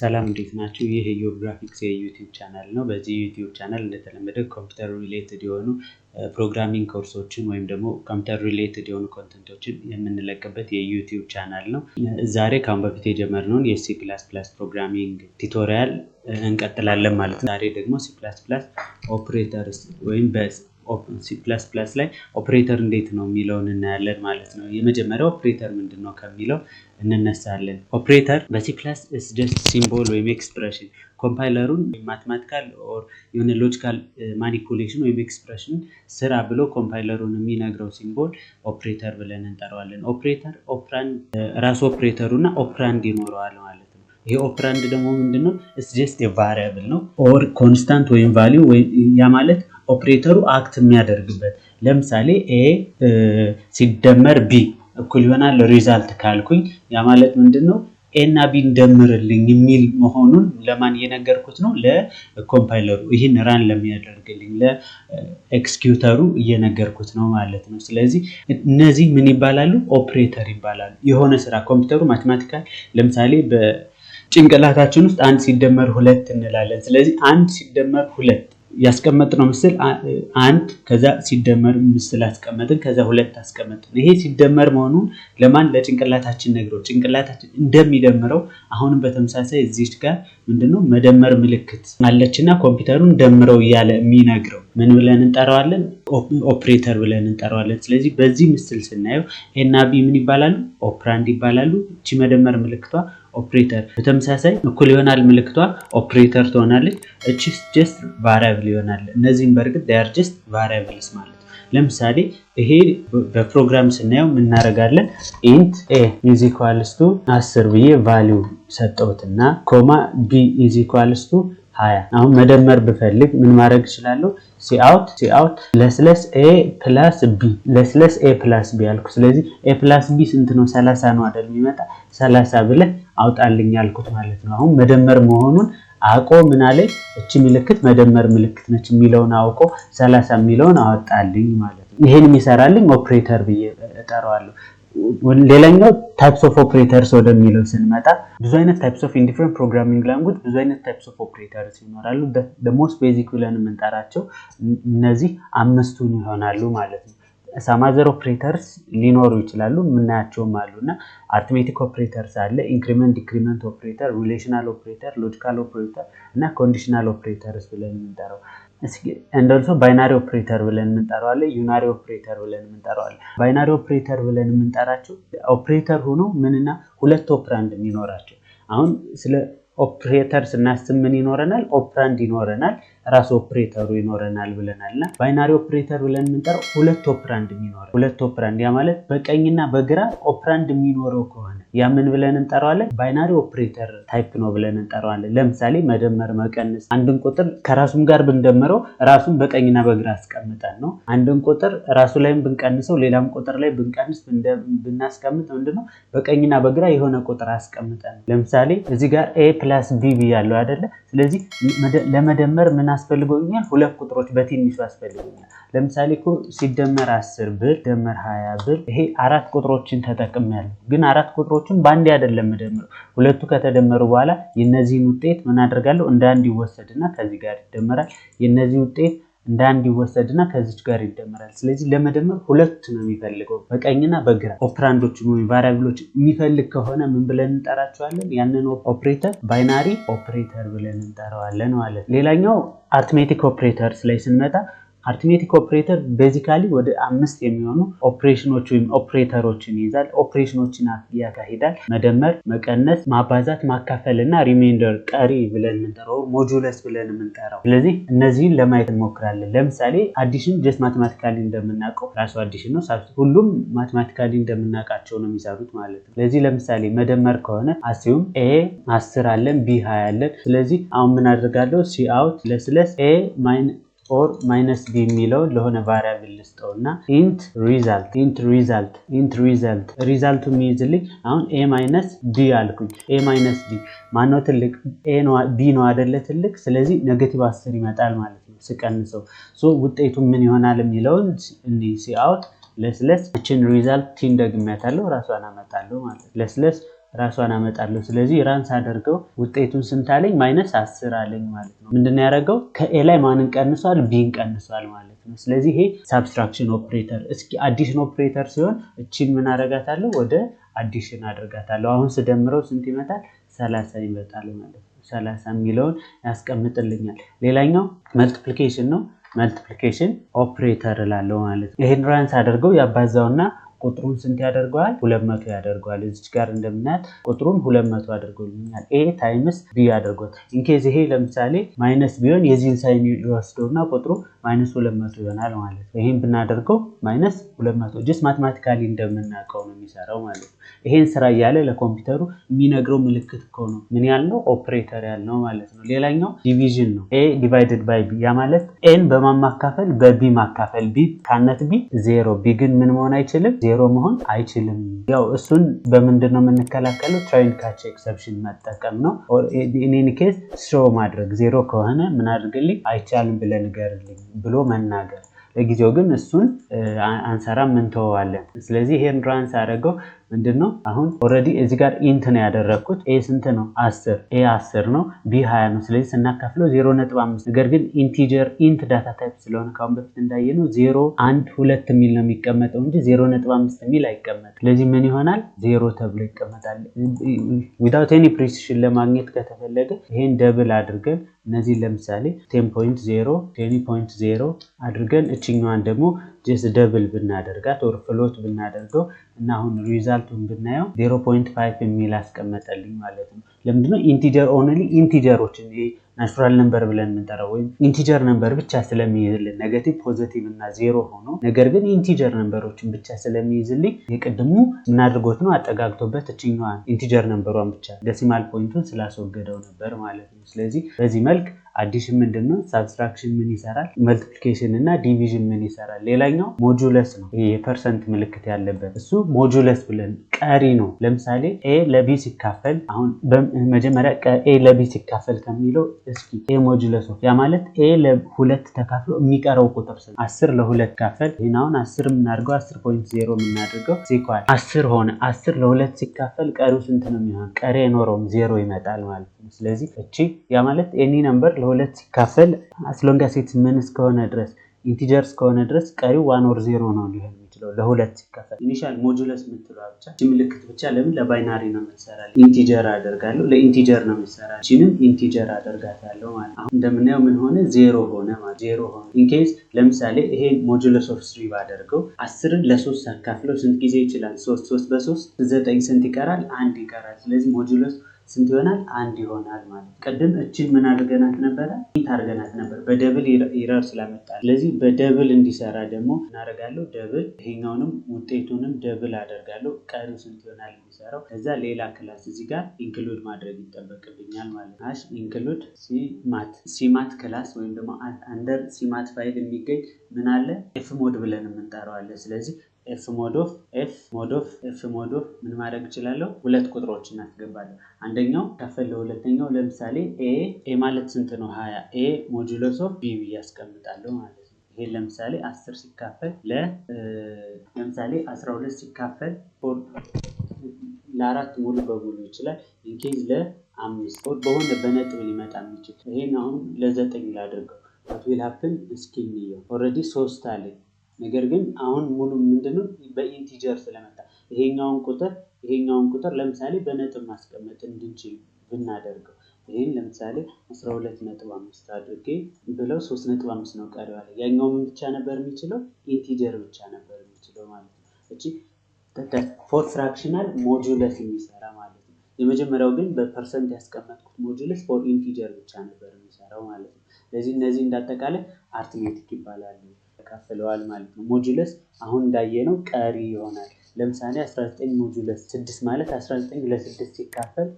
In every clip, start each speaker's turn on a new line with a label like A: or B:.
A: ሰላም፣ እንዴት ናችሁ? ይህ ኢዮብ ግራፊክስ የ YouTube channel ነው። በዚህ YouTube channel እንደተለመደው computer related የሆኑ programming ኮርሶችን ወይም ደግሞ computer related የሆኑ content ኦችን የምንለቅበት የ YouTube channel ነው። ዛሬ ከአሁን በፊት የጀመርነውን የ C++ programming tutorial እንቀጥላለን ማለት ነው። ዛሬ ደግሞ C++ operators ወይም C++ ላይ ኦፕሬተር እንዴት ነው የሚለውን እናያለን ማለት ነው። የመጀመሪያው ኦፕሬተር ምንድን ነው ከሚለው እንነሳለን። ኦፕሬተር በ C plus is just symbol ወይም expression፣ compiler ኡን mathematical or የሆነ logical manipulation ወይም expression ስራ ብሎ compiler ኡን የሚነግረው symbol operator ብለን እንጠራዋለን። ኦፕሬተር operand፣ ራሱ ኦፕሬተሩ እና operand ይኖረዋል ማለት ነው። ይሄ operand ደግሞ ምንድነው? It's just variable ነው or constant ወይም value። ያ ማለት operator ኡ act የሚያደርግበት፣ ለምሳሌ A ሲደመር B እኩል ይሆናል result ካልኩኝ ያ ማለት ምንድን ነው? A እና B ን ደምርልኝ የሚል መሆኑን ለማን እየነገርኩት ነው? ለ compiler ኡ፣ ይህን run ለሚያደርግልኝ ለ executor ኡ እየነገርኩት ነው ማለት ነው። ስለዚህ እነዚህ ምን ይባላሉ? ኦፕሬተር ይባላሉ። የሆነ ስራ ኮምፒውተሩ mathematical፣ ለምሳሌ በጭንቅላታችን ውስጥ አንድ ሲደመር ሁለት እንላለን። ስለዚህ አንድ ሲደመር ሁለት ያስቀመጥነው ምስል አንድ፣ ከዛ ሲደመር ምስል አስቀመጥን፣ ከዛ ሁለት አስቀመጥን። ይሄ ሲደመር መሆኑን ለማን? ለጭንቅላታችን ነግረው ጭንቅላታችን እንደሚደምረው አሁንም በተመሳሳይ እዚች ጋር ምንድነው መደመር ምልክት አለችና ኮምፒውተሩን ደምረው እያለ የሚነግረው ምን ብለን እንጠራዋለን? ኦፕሬተር ብለን እንጠራዋለን። ስለዚህ በዚህ ምስል ስናየው A እና B ምን ይባላሉ? Operand ይባላሉ። እቺ መደመር ምልክቷ ኦፕሬተር፣ በተመሳሳይ እኩል ይሆናል ምልክቷ ኦፕሬተር ትሆናለች። እቺ just variable ይሆናል። እነዚህም በእርግጥ they are just variables ማለት ነው። ለምሳሌ ይሄ በፕሮግራም ስናየው ምን እናደርጋለን? Int a is equals to 10 ብዬ value ሰጠሁትና comma b is equals to 20። አሁን መደመር ብፈልግ ምን ማድረግ እችላለሁ? Cout ለስለስ a plus b፣ ለስለስ a plus b አልኩ። ስለዚህ a plus b ስንት ነው? 30 ነው አይደል? የሚመጣ 30 ብለህ አውጣልኝ አልኩት ማለት ነው። አሁን መደመር መሆኑን አውቆ ምን አለ? እቺ ምልክት መደመር ምልክት ነች የሚለውን አውቆ 30 የሚለውን አወጣልኝ ማለት ነው። ይሄን የሚሰራልኝ ኦፕሬተር ብዬ እጠራዋለሁ። ሌላኛው types of operators ወደሚለው ስንመጣ ብዙ አይነት types of in different programming language ብዙ አይነት types of operators ይኖራሉ። Most basic ብለን የምንጠራቸው እነዚህ አምስቱን ይሆናሉ ማለት ነው። Some other operators ሊኖሩ ይችላሉ፣ የምናያቸውም አሉ። እና arithmetic operators አለ፣ increment decrement operator፣ relational operator፣ logical operator እና conditional operators ብለን የምንጠራው፣ and also binary operator ብለን የምንጠራው አለ፣ unary operator ብለን የምንጠራው አለ። Binary operator ብለን የምንጠራቸው ኦፕሬተር ሆኖ ምንና ሁለት operand የሚኖራቸው። አሁን ስለ ኦፕሬተር ስናስብ ምን ይኖረናል? Operand ይኖረናል፣ ራሱ ኦፕሬተሩ ይኖረናል ብለናል። እና binary operator ብለን የምንጠራው ሁለት operand የሚኖረው፣ ሁለት operand፣ ያ ማለት በቀኝና በግራ operand የሚኖረው ከሆነ ያ ምን ብለን እንጠራዋለን? Binary operator type ነው ብለን እንጠራዋለን። ለምሳሌ መደመር፣ መቀነስ፣ አንድን ቁጥር ከራሱም ጋር ብንደምረው ራሱን በቀኝና በግራ አስቀምጠን ነው። አንድን ቁጥር ራሱ ላይም ብንቀንሰው ሌላም ቁጥር ላይ ብንቀንስ ብናስቀምጥ ምንድነው በቀኝና በግራ የሆነ ቁጥር አስቀምጠን ነው። ለምሳሌ እዚህ ጋር a plus b ብያለሁ አይደለ? ስለዚህ ለመደመር ምን አስፈልጎኛል? ሁለት ቁጥሮች በትንሹ አስፈልጎኛል። ለምሳሌ እኮ ሲደመር 10 ብል፣ ደመር 20 ብል ይሄ አራት ቁጥሮችን ተጠቅሜያለሁ። ግን አራት ቁጥሮችን በአንዴ አይደለም የምደምረው። ሁለቱ ከተደመሩ በኋላ የነዚህን ውጤት ምን አደርጋለሁ? እንደ አንድ ይወሰድና ከዚህ ጋር ይደመራል። የነዚህ ውጤት እንደ አንድ ይወሰድና ከዚች ጋር ይደመራል። ስለዚህ ለመደመር ሁለት ነው የሚፈልገው፣ በቀኝና በግራ operand ኦችን ወይም variable ኦችን የሚፈልግ ከሆነ ምን ብለን እንጠራቸዋለን? ያንን operator binary operator ብለን እንጠራዋለን ማለት ነው። ሌላኛው arithmetic operators ላይ ስንመጣ arithmetic operator basically ወደ አምስት የሚሆኑ ኦፕሬሽኖች ወይም ኦፕሬተሮችን ይይዛል። ኦፕሬሽኖችን ያካሂዳል። መደመር፣ መቀነስ፣ ማባዛት፣ ማካፈል እና remainder ቀሪ ብለን የምንጠራው፣ modulus ብለን የምንጠራው። ስለዚህ እነዚህን ለማየት እንሞክራለን። ለምሳሌ addition just mathematically እንደምናውቀው ራሱ addition ነው። ሁሉም mathematically እንደምናውቃቸው ነው የሚሰሩት ማለት ነው። ስለዚህ ለምሳሌ መደመር ከሆነ assume a 10 አለን፣ b 20 አለን። ስለዚህ አሁን ምን አድርጋለሁ? Cout ለስለስ a or minus b የሚለውን ለሆነ variable ልስጠው እና int result int result int result፣ result ኡ የሚይዝልኝ አሁን a minus b አልኩኝ። a minus b ማነው ትልቅ? A ነው b ነው አደለ ትልቅ? ስለዚህ negative 10 ይመጣል ማለት ነው ስቀንሰው። So ውጤቱ ምን ይሆናል የሚለውን እኒ cout ለስለስ እችን result ቲን ደግሜያታለሁ፣ ራሷን አመጣለሁ ማለት ለስለስ ራሷን አመጣለሁ። ስለዚህ run ሳደርገው ውጤቱን ስንት አለኝ? Minus 10 አለኝ ማለት ነው። ምንድነው ያደረገው? ከ A ላይ ማንን ቀንሷል? B ን ቀንሷል ማለት ነው። ስለዚህ ይሄ subtraction operator። እስኪ addition operator ሲሆን እቺን ምን አደርጋታለሁ? ወደ addition አደርጋታለሁ። አሁን ስደምረው ስንት ይመጣል? 30 ይመጣል ማለት ነው። 30 የሚለውን ያስቀምጥልኛል። ሌላኛው multiplication ነው። Multiplication operator እላለሁ ማለት ነው። ይሄን run ሳደርገው ያባዛውና ቁጥሩን ስንት ያደርገዋል? 200 ያደርገዋል። እዚች ጋር እንደምናያት ቁጥሩን 200 አድርጎልኛል። A times B አድርጎት in case ይሄ ለምሳሌ minus ቢሆን የዚህን sign ይወስደውና ቁጥሩ minus 200 ይሆናል ማለት ነው። ይሄን ብናደርገው minus 200 just mathematically እንደምናውቀው ነው የሚሰራው ማለት ነው። ይሄን ስራ እያለ ለኮምፒውተሩ የሚነግረው ምልክት እኮ ነው ምን ያልነው? ኦፕሬተር ያልነው ማለት ነው። ሌላኛው division ነው። A divided by B፣ ያ ማለት A ን በማን ማካፈል? በ B ማካፈል። ቢ ካነት ቢ ዜሮ፣ ቢ ግን ምን መሆን አይችልም? ዜሮ መሆን አይችልም። ያው እሱን በምንድን ነው የምንከላከለው? Try and catch exception መጠቀም ነው። In any case throw ማድረግ፣ ዜሮ ከሆነ ምን አድርግልኝ አይቻልም ብለህ ንገርልኝ ብሎ መናገር። ለጊዜው ግን እሱን አንሰራም፣ እንተወዋለን። ስለዚህ ይሄን run ሳደርገው ምንድነው አሁን already እዚህ ጋር int ነው ያደረግኩት። A ስንት ነው? 10። A 10 ነው፣ B 20 ነው። ስለዚህ ስናካፍለው 0.5። ነገር ግን integer int data type ስለሆነ ካሁን በፊት እንዳየነው 0፣ 1፣ 2 የሚል ነው የሚቀመጠው እንጂ 0.5 የሚል አይቀመጥም። ስለዚህ ምን ይሆናል? 0 ተብሎ ይቀመጣል። Without any precision ለማግኘት ከተፈለገ ይሄን double አድርገን እነዚህ ለምሳሌ 10.0፣ 20.0 አድርገን እችኛዋን ደግሞ just double ብናደርጋት or float ብናደርገው እና አሁን result ኡን ብናየው 0.5 የሚል አስቀመጠልኝ ማለት ነው። ለምንድነው? Integer only፣ integer ኦችን ይሄ natural number ብለን የምንጠራው ወይም integer number ብቻ ስለሚይዝልን፣ negative፣ positive እና ዜሮ ሆኖ ነገር ግን integer number ኦችን ብቻ ስለሚይዝልኝ የቅድሙ ምን አድርጎት ነው? አጠጋግቶበት እችኛዋን integer number ሯን ብቻ decimal point ኡን ስላስወገደው ነበር ማለት ነው። ስለዚህ በዚህ መልክ addition ምንድን ነው? Subtraction ምን ይሰራል? Multiplication እና division ምን ይሰራል? ሌላኛው modulus ነው። ይሄ የ percent ምልክት ያለበት እሱ modulus ብለን ቀሪ ነው። ለምሳሌ A ለ B ሲካፈል፣ አሁን መጀመሪያ A ለ B ሲካፈል ከሚለው እስኪ A modulus of፣ ያ ማለት A ለሁለት ተካፍሎ የሚቀረው ቁጥር ስንት? 10 ለሁለት ካፈል፣ ይህን አሁን 10 የምናደርገው፣ 10.0 የምናደርገው ሲኳል 10 ሆነ። 10 ለሁለት ሲካፈል ቀሪው ስንት ነው የሚሆን? ቀሪ አይኖረውም፣ ዜሮ ይመጣል ማለት ነው። ስለዚህ እቺ ያ ማለት any number ለሁለት ሲካፈል as long as it ምን እስከሆነ ድረስ፣ integer እስከሆነ ድረስ ቀሪው one or zero ነው ሊሆን የሚችለው ለሁለት ሲካፈል። Initial modulus የምትለዋ ብቻ እቺ ምልክት ብቻ ለምን ለ binary ነው የምትሰራ፣ integer አደርጋለሁ፣ ለ integer ነው የምትሰራ፣ እቺንም integer አደርጋታለሁ ማለት። አሁን እንደምናየው ምን ሆነ? ዜሮ ሆነ ማለት ዜሮ ሆነ። In case ለምሳሌ ይሄ modulus of three ባደርገው 10ን ለሶስት አካፍለው ስንት ጊዜ ይችላል? ሶስት፣ ሶስት በሶስት ዘጠኝ፣ ስንት ይቀራል? አንድ ይቀራል። ስለዚህ modulus ስንት ይሆናል? አንድ ይሆናል ማለት ነው። ቅድም እችን ምን አድርገናት ነበረ? Int አድርገናት ነበር በ double error ስላመጣ። ስለዚህ በ double እንዲሰራ ደግሞ እናደርጋለሁ double፣ ይሄኛውንም ውጤቱንም double አደርጋለሁ። ቀሪው ስንት ይሆናል የሚሰራው። ከዛ ሌላ class እዚህ ጋር include ማድረግ ይጠበቅብኛል ማለት ነው። #include cmath፣ cmath class ወይም ደግሞ under cmath file የሚገኝ ምን አለ? Fmod ብለን የምንጠራው አለ። ስለዚህ fmod of fmod of fmod of ምን ማድረግ እችላለሁ? ሁለት ቁጥሮችን አስገባለሁ። አንደኛው ከፈል ለሁለተኛው፣ ለምሳሌ A ማለት ስንት ነው? 20። A modulus of B ብዬ አስቀምጣለሁ ማለት ነው። ይሄን ለምሳሌ 10 ሲካፈል ለ ለምሳሌ 12 ሲካፈል ለአራት ሙሉ በሙሉ ይችላል። In case ለአምስት በሆነ በነጥብ ሊመጣ የሚችል ይሄን አሁን ለዘጠኝ ላድርገው። What will happen እስኪ እንየው። Already ሶስት አለኝ። ነገር ግን አሁን ሙሉ ምንድነው በ integer ስለመጣ ይሄኛውን ቁጥር ለምሳሌ በነጥብ ማስቀመጥ እንድንችል ብናደርገው ይህን ለምሳሌ 12.5 አድርጌ ብለው 3.5 ነው ቀሪው አለ። ያኛው ምን ብቻ ነበር የሚችለው? Integer ብቻ ነበር የሚችለው ማለት ነው። እቺ for fractional modulus የሚሰራ ማለት ነው። የመጀመሪያው ግን በ percent ያስቀመጥኩት modulus for integer ብቻ ነበር የሚሰራው ማለት ነው። ስለዚህ እነዚህ እንዳጠቃላይ arithmetic ይባላሉ፣ ተካፍለዋል ማለት ነው። Modulus አሁን እንዳየነው ቀሪ ይሆናል። ለምሳሌ 19 modulus 6 ማለት 19 ለ6 ሲካፈል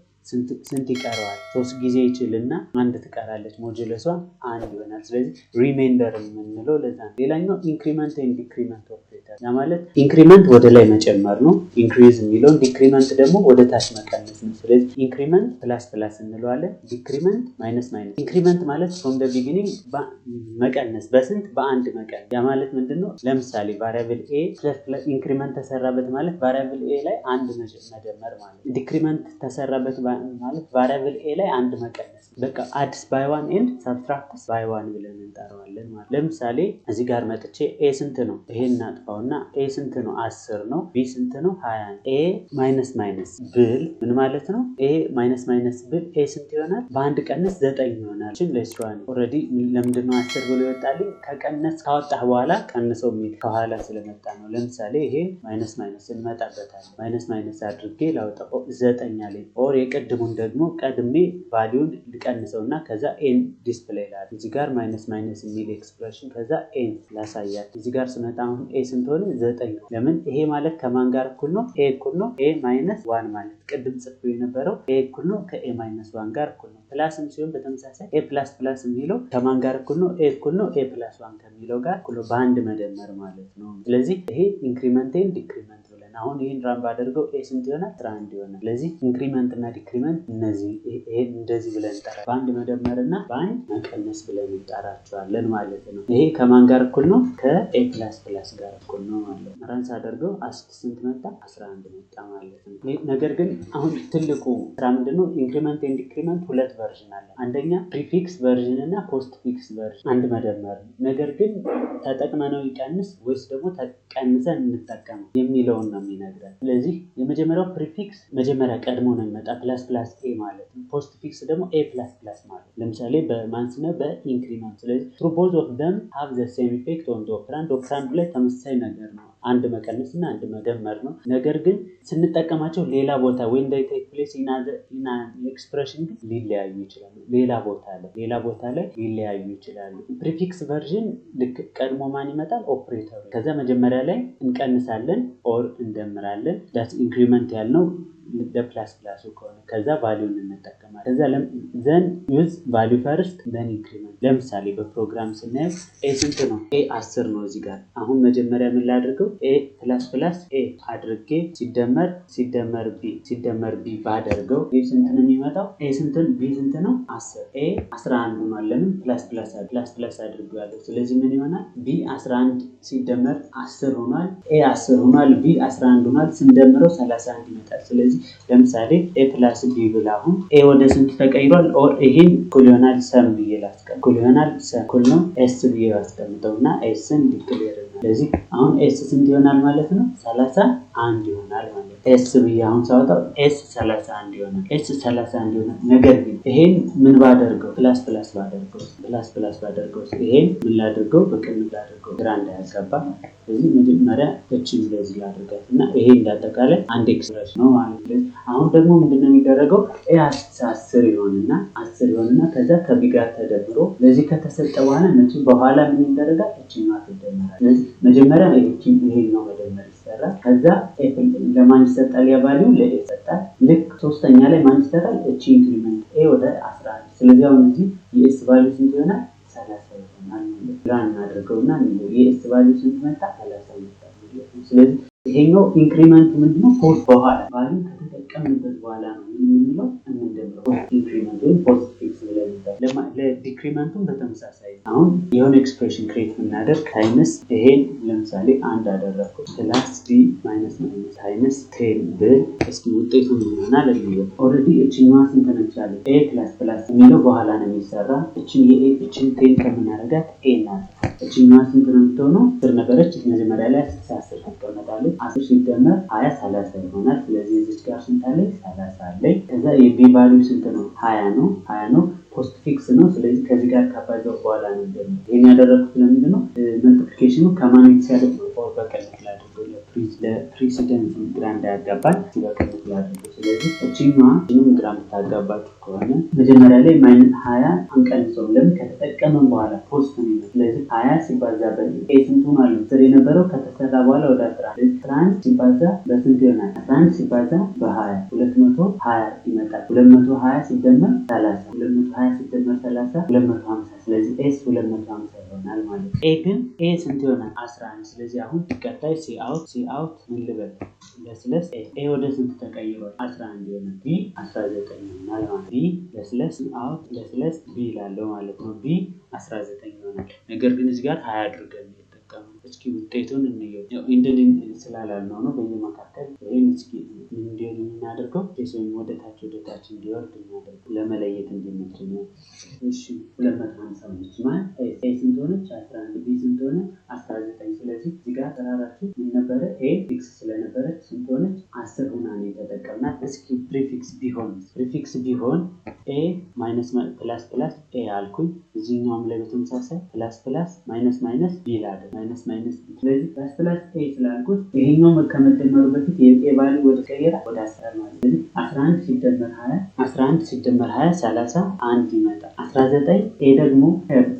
A: ስንት ይቀረዋል? ሶስት ጊዜ ይችልና አንድ ትቀራለች። Modulus ሷ አንድ ይሆናል። ስለዚህ remainder የምንለው ለዛ ነው። ሌላኛው increment and decrement operator operator። ያ ማለት increment ወደ ላይ መጨመር ነው increase የሚለውን፣ decrement ደግሞ ወደ ታች መቀነስ ነው። ስለዚህ increment plus plus እንለዋለን፣ decrement minus minus። Increment ማለት from the beginning መቀነስ፣ በስንት? በአንድ መቀነስ። ያ ማለት ምንድን ነው? ለምሳሌ variable a plus plus increment ተሰራበት ማለት variable a ላይ አንድ መደመር ማለት፣ decrement ተሰራበት ማለት variable a ላይ አንድ መቀነስ። በቃ adds by one and subtracts by one ብለን እንጠራዋለን ማለት። ለምሳሌ እዚህ ጋር መጥቼ a ስንት ነው? ይሄን እናጥፋውና a ስንት ነው? 10 ነው። b ስንት ነው? 20 ነው። a minus minus ብል ምን ማለት ነው? a minus minus ብል a ስንት ይሆናል? በአንድ ቀንስ 9 ይሆናል። Let's run። Already ለምንድን ነው 10 ብሎ ይወጣልኝ? ከቀነስ ካወጣህ በኋላ ቀንሰው የሚል ከኋላ ስለመጣ ነው። ለምሳሌ ይሄን minus minus እንመጣበታለን። Minus minus አድርጌ ላውጣው፣ 9 አለኝ። Or የቅድሙን ደግሞ ቀድሜ value ን ልቀንሰው እና ከዛ a ን display ላድርግ። እዚህ ጋር minus minus የሚል expression ከዛ a ን ላሳያት። እዚህ ጋር ስመጣ አሁን a ስንት ሆነ? 9 ነው። ለምን? ይሄ ማለት ከማን ጋር እኩል ነው? a እኩል ነው a minus one ማለት ቅድም ጽፌው የነበረው a እኩል ነው ከ a minus one ጋር እኩል ነው። Plus ም ሲሆን በተመሳሳይ a plus plus የሚለው ከማን ጋር እኩል ነው? a እኩል ነው a plus one ከሚለው ጋር እኩል ነው፣ በአንድ መደመር ማለት ነው። ስለዚህ ይሄ increment and decrement ብለን አሁን ይህን run ባደርገው a ስንት ይሆናል? 11 ይሆናል። ስለዚህ increment እና decrement እነዚህ ይሄ እንደዚህ ብለን እንጠራለን። በአንድ መደመር እና በአንድ መቀነስ ብለን እንጠራቸዋለን ማለት ነው። ይሄ ከማን ጋር እኩል ነው? ከ a plus plus ጋር እኩል ነው ማለት ነው። Run ሳደርገው ስንት መጣ? 11 መጣ ማለት ነው። ነገር ግን አሁን ትልቁ ስራ ምንድነው? Increment and decrement ሁለት version አለ። አንደኛ prefix version እና postfix version፣ አንድ መደመር ነው። ነገር ግን ተጠቅመነው ይቀንስ ወይስ ደግሞ ተቀንሰን እንጠቀመው የሚለውን ነው የሚነግረን። ስለዚህ የመጀመሪያው prefix መጀመሪያ ቀድሞ ነው የሚመጣ plus plus a ማለት ነው። Postfix ደግሞ a plus plus ማለት ነው። ለምሳሌ በማንስነ በ increment። ስለዚህ true, both of them have the same effect on operand። Operand ኡ ላይ ተመሳሳይ ነገር ነው። አንድ መቀነስ እና አንድ መደመር ነው። ነገር ግን ስንጠቀማቸው ሌላ ቦታ ወይም they take place in expression ግን ሊለያዩ ይችላሉ። ሌላ ቦታ ላይ ሊለያዩ ይችላሉ። Prefix version ልክ ቀድሞ ማን ይመጣል? ኦፕሬተሩ። ከዛ መጀመሪያ ላይ እንቀንሳለን or እንደምራለን። That increment ያልነው ለ plus plus ኡ ከሆነ ከዛ value ን እንጠቀማለን። ከዛ then use value first, then increment። ለምሳሌ በፕሮግራም ስናየው a ስንት ነው? a 10 ነው እዚህ ጋር። አሁን መጀመሪያ ምን ላድርገው? a plus plus a አድርጌ ሲደመር b ሲደመር b ባደርገው a ስንት ነው የሚመጣው? a ስንት፣ b ስንት ነው? 10። a 11 ሆኗል። ለምን? Plus plus plus plus አድርጌዋለሁ። ስለዚህ ምን ይሆናል? b 11 ሲደመር 10 ሆኗል። a 10 ሆኗል። b 11 ሆኗል። ስንደምረው 31 ይመጣል። ስለዚህ ለምሳሌ a plus b ብል አሁን a ወደ ስንት ተቀይሯል? Or ይሄን እኩል ይሆናል sum ብዬ ላስቀምጥ፣ እኩል ይሆናል sum እኩል ነው s ብዬ ላስቀምጠው እና s ን declare። ስለዚህ አሁን s ስንት ይሆናል ማለት ነው? 31 ይሆናል ማለት ነው። s ብዬ አሁን ሳወጣው s 31 ይሆናል። s 31 ይሆናል። ነገር ግን ይሄን ምን ባደርገው? Plus plus ባደርገው፣ plus plus ባደርገው፣ ይሄን ምን ላድርገው? በቅንፍ ላድርገው ግራ እንዳያጋባ። ስለዚህ መጀመሪያ እችን እንደዚህ ላድርጋት እና ይሄ እንዳጠቃላይ አንድ expression ነው ማለት ነው። አሁን ደግሞ ምንድነው የሚደረገው? a 10 ይሆንና ከዛ ከ b ጋር ተደምሮ ለዚህ ከተሰጠ በኋላ መቼ በኋላ ምን ይደረጋል? እችኛዋ ትደመራል። ስለዚህ መጀመሪያ ይሄኛው መደመር ይሰራል። ከዛ ለማን ይሰጣል? ያ value ለ a ይሰጣል። ልክ ሶስተኛ ላይ ማን ይሰራል? እቺ increment a ወደ 11። ስለዚህ አሁን እዚህ የ s value ስንት ይሆናል? 30 ይሆናል ማለት run እናድርገውና የ s value ስንት መጣ? 30 መጣ ማለት ነው። ስለዚህ ይሄኛው increment ኡ ምንድነው? Post በኋላ value ከተጠቀምንበት በኋላ ነው ምን የምንለው የምንደምረው፣ post increment ወይም postfix ብለን። ለ decrement ኡም በተመሳሳይ አሁን የሆነ expression create ብናደርግ times ይሄን ለምሳሌ አንድ አደረግኩት plus b minus minus times 10 ብል እስኪ ውጤቱ ምን ይሆናል እንየው። Already እችኛዋ ስንት ነች አለ? a plus plus የሚለው በኋላ ነው የሚሰራ። እችን የ a እችን 10 ከምናደርጋት a ናት። እችኛዋ ስንት ነው የምትሆነው? 10 ነበረች መጀመሪያ ላይ፣ 10 ትቀመጣለች። 10 ሲደመር 20 30 ይሆናል። ስለዚህ እዚች ጋር ስንት አለኝ? 30 አለኝ። ከዛ የ b value ስንት ነው? 20 ነው። 20 ነው። Postfix ነው። ስለዚህ ከዚህ ጋር ካባዛው በኋላ ነው እንደሚ ይሄን ያደረግኩት ለምንድን ነው? Multiplication ኑ ከማን የተሻለ ነው? በቅንፍ ላድርገው፣ ለ precedence ግራ እንዳያጋባል በቅንፍ ላድርገው። ስለዚህ እችኛዋ ምንም ግራ የምታጋባችሁ ከሆነ መጀመሪያ ላይ minus 20 አንቀንሰውም። ለምን? ከተጠቀመን በኋላ post ነው። ስለዚህ 20 ሲባዛ በ a ስንት ሆኗል? 10 የነበረው ከተሰራ በኋላ ወደ 11። 11 ሲባዛ በስንት ይሆናል? 11 ሲባዛ በ20 220 ይመጣል። 220 ሲደመር 30፣ 220 ሲደመር 30 256 ስለዚህ S 250 ይሆናል ማለት ነው። A ግን A ስንት ይሆናል? 11። ስለዚህ አሁን ቀጣይ cout cout ምን ልበል? Slash A። A ወደ ስንት ተቀይሯል? 11 ይሆናል። B 19 ይሆናል ማለት B slash cout slash B ይላለው ማለት ነው። B 19 ይሆናል። ነገር ግን እዚህ ጋር 20 አድርገን የተጠቀምነው። እስኪ ውጤቱን እንየው። Endl ስላላልነው ነው በየመካከል። ይህን እስኪ እንዲሆን የምናደርገው ወይም ወደ ታች እንዲወርድ እናደርገው ለመለየት እንዲመች ነው። እሺ፣ 250 ሆነች ማለት A ስንት ሆነች? 11። B ስንት ሆነ? 19። ስለዚህ እዚህ ጋር አሰራራችን ምን ነበረ? A fix ስለነበረች ስንት ሆነች? 10 ሆና ነው የተጠቀምናት። እስኪ prefix ቢሆን A minus plus plus A አልኩኝ። እዚህኛውም ላይ በተመሳሳይ plus plus minus minus B ላድርግ፣ minus minus B። ስለዚህ plus plus A ስላልኩት ይሄኛው ከመደመሩ በፊት የ A value ወደ ቀየረ ወደ 10 ማለት። ስለዚህ 11 ሲደመር 20፣ 11 ሲደመር 20 31 ይመጣል። 19 A ደግሞ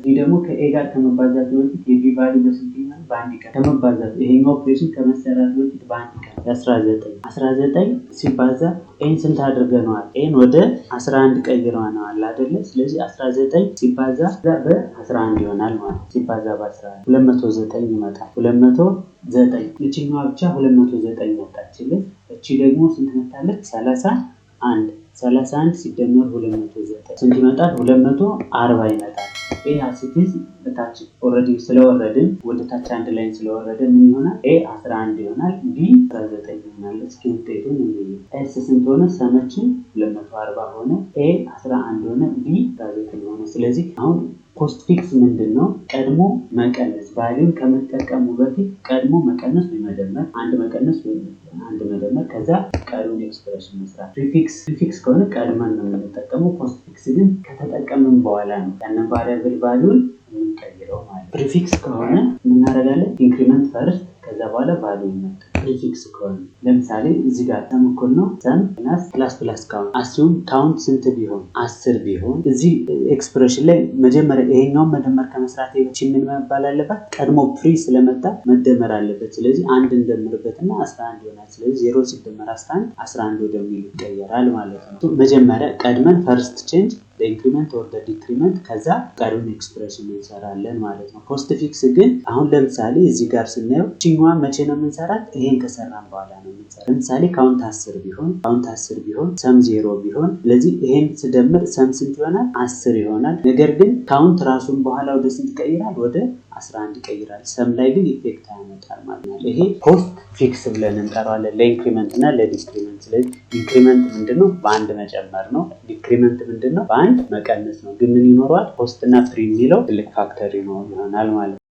A: B ደግሞ ከ A ጋር ከመባዛቱ በፊት የ B value በስንት ይሆናል? በአንድ ይቀር። ከመባዛቱ፣ ይሄኛው ኦፕሬሽን ከመሰራቱ በፊት በአንድ ይቀር። 19፣ 19 ሲባዛ A ን ስንት አድርገነዋል? A ን ወደ 11 ቀይረነዋል አይደለ? ስለዚህ 19 ሲባዛ በ11 ይሆናል ማለት ሲባዛ በ11 209 ይመጣል። 209 እችኛዋ ብቻ 209 መጣችልን። እቺ ደግሞ ስንት መታለች? 31። 31 ሲደመር 209 ስንት ይመጣል? 240 ይመጣል። A as it is እታች already ስለወረድን፣ ወደ ታች አንድ line ስለወረደ ምን ይሆናል? A 11 ይሆናል። B 19 ይሆናል። እስኪ ውጤቱን እንይ። S ስንት ሆነ? Sum ኣችን 240 ሆነ። A 11 ሆነ። B 19 ሆነ። ስለዚህ አሁን postfix ምንድን ነው? ቀድሞ መቀነስ፣ value ን ከመጠቀሙ በፊት ቀድሞ መቀነስ ወይ መደመር፣ አንድ መቀነስ ወይ አንድ መደመር፣ ከዛ ቀሪውን expression መስራት። Prefix ከሆነ ቀድመን ነው የምንጠቀመው። Postfix ግን ከተጠቀምን በኋላ ነው ያንን variable value ን የምንቀይረው ማለት ነው። Prefix ከሆነ የምናደርጋለን increment first፣ ከዛ በኋላ value ይመጣል። Prefix ከሆነ ለምሳሌ እዚህ ጋር sum እኩል ነው sum plus plus plus count፣ assume count ስንት ቢሆን? 10 ቢሆን፣ እዚህ expression ላይ መጀመሪያ ይሄኛውን መደመር ከመስራት በፊት ምን መባል አለባት? ቀድሞ pre ስለመጣ መደመር አለበት። ስለዚህ አንድ እንደምርበትና 11 ይሆናል። ስለዚህ 0 ሲደመር 11 11 ወደሚል ይቀየራል ማለት ነው። መጀመሪያ ቀድመን first change increment or decrement፣ ከዛ ቀሪውን expression እንሰራለን ማለት ነው። Postfix ግን አሁን ለምሳሌ እዚህ ጋር ስናየው ችኛዋ መቼ ነው የምንሰራት? ይሄን ከሰራን በኋላ ነው የምንሰራት። ለምሳሌ count 10 ቢሆን sum 0 ቢሆን፣ ስለዚህ ይሄን ስደምር sum ስንት ይሆናል? 10 ይሆናል። ነገር ግን count ራሱን በኋላ ወደ ስንት ይቀይራል? ወደ 11 ይቀይራል። Sum ላይ ግን effect ያመጣል ማለት ነው። ይሄ postfix ብለን እንጠራዋለን ለ increment እና ለ decrement። ስለዚህ increment ምንድነው? በአንድ መጨመር ነው። Decrement ምንድነው? በአንድ መቀነስ ነው። ግን ምን ይኖረዋል? Post እና pre የሚለው ትልቅ factor ይሆናል ማለት ነው።